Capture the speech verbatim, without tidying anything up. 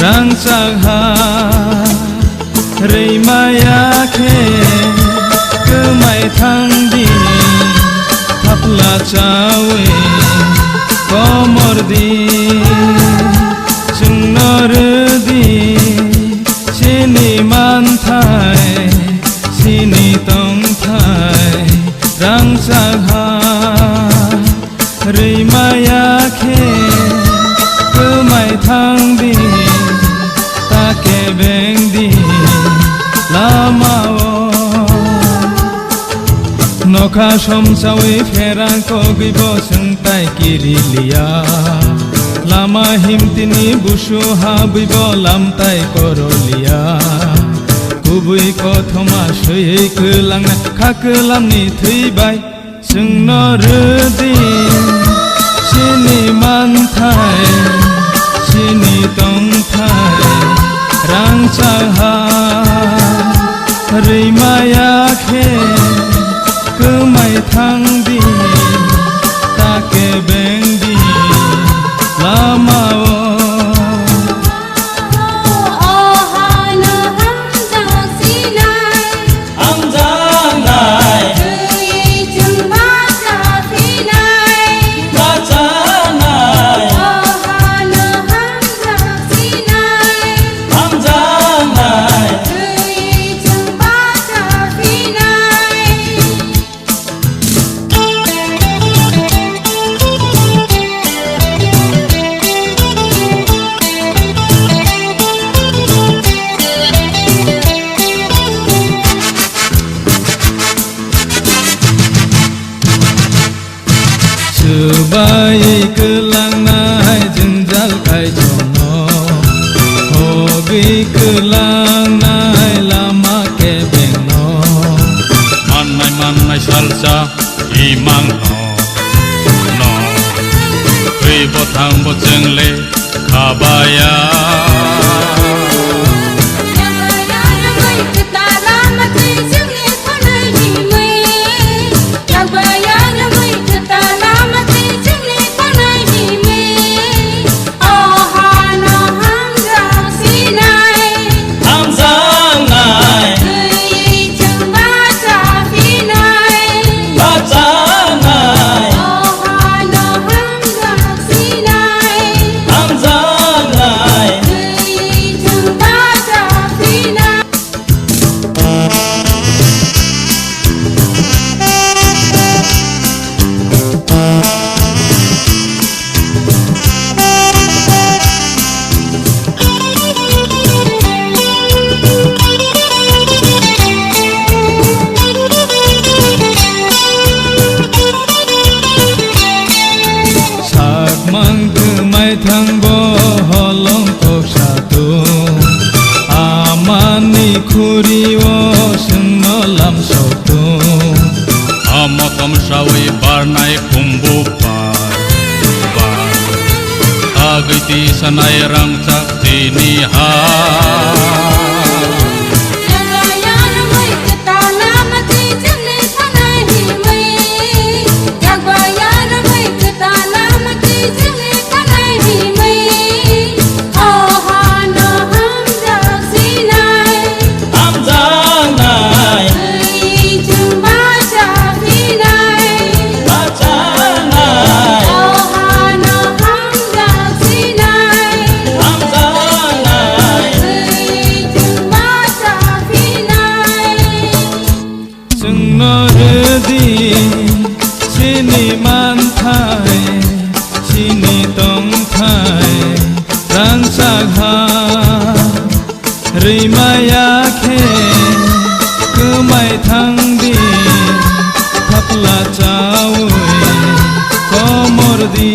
Rangchak ha rwi maya khe kwmai thang di, thapla chawi komor di, chwngno rw di chini manthai, chini tongthai. Rangchak ha rwi maya khe kwmai thang di, ta kebeng di lama-o. Nokha somsawi pherang kogwi bo chwng tai kiri liya. Lama himtini busu habwi bo lamtai koro liya. Kubui kothoma swiwi kwlangna kha kwlamni thwi bai. Chwngno rw di chini manthai, chini tongthai. Rangchak ha rwi maya khe kwmai thang di, ta kebeng di lama-o. Hamjaknai. Twi chwng bacha phinai. Bachanai. Ohano hamjak sinai. Hamjaknai. Twi chwng bacha phinai. Swbai kwlangnai jwngjal kaitorno, hogwi kwlangnai lama kebengno. Mannai mannai salsa imangno, no, twi bo thang bo chwngle khabaya. Hamjaknai. Twi chwng bacha phinai. Bachanai. Ohano hamjak sinai. Hamjaknai. Twi chwng bacha phinai. Sakmang kwmai thang bo holong kok satung, amani khuri-o chwngno lam soktung. Amo tomsawi barnai khumbu bar, bar, agwi tisanai rangchak tini ha. Hamjaknai. Twi chwng bacha phinai. Bachanai. Ohano hamjak sinai. Hamjaknai. Twi chwng bacha phinai. Chwngno rw di chini manthai, chini tongthai, rangchak ha rwi maya khe kwmai thang di, thapla chawi komor di.